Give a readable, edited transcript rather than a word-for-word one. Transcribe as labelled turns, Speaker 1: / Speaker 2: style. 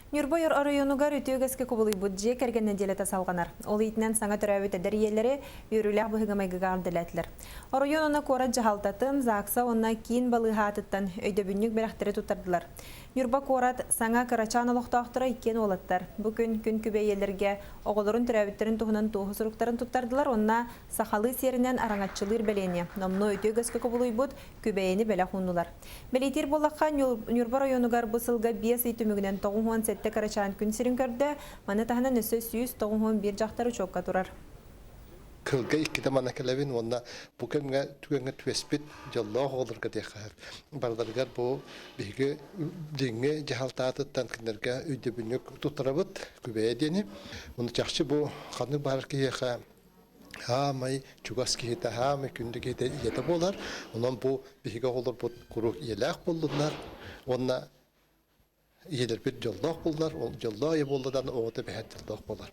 Speaker 1: Ньурба оройуонугар үтүө үгэскэ кубулуйбут дьиэ кэргэн нэдиэлэтэ салҕанар. Ол иитинэн саҥа төрөөбүт эдэр ийэлэри үөрүүлээх быһыыга-майгыга эҕэрдэлээтилэр. Оройуон уонна куорат дьаһалтатын, ЗАГСа уонна киин балыыһа аатыттан өйдөбүнньүк бэлэхтэри туттардылар. Ньурба куорат саҥа кырачаан олохтоохторо иккиэн уолаттар. Бу күн күн күбэй ийэлэргэ оҕолорун төрөөбүттэрин туһунан туоһу суруктарын туттардылар уонна сахалыы сиэринэн араҥаччылыыр бэлиэни, номнуо үтүө үгэскэ кубулуйбут Күбэйэни бэлэх ууннулар. Бэлиэтиир буоллахха, Ньурба оройуонугар бу сылга 5 ый түмүгүнэн 97 кырачаан күн сирин көрдө, маны таһынан өссө 191 дьахтар учуокка турар.
Speaker 2: Кылга иккитэ манна кэлэбин уонна бу кэмҥэ түгэҥҥэ түбэспит дьоллоох оҕолорго диэххэ барыларыгар бу биһиги дьиҥҥэ дьаһалтаатыттан кинилэргэ өйдөбүнньүк туттарабыт күбэйэ диэни. Ону чахчы бу ханнык баҕарар киһиэхэ хаамай чугас киһитэ, хаамай күндү киһитэ ийэтэ буолар. Онон бу биһиги оҕолорбут куруук ийэлээх буоллуннар уонна ийэлэрбит дьоллоох буоллар, ол дьоллоох ийэ буолла даҕаны оҕото бэһэн дьоллоох буолар.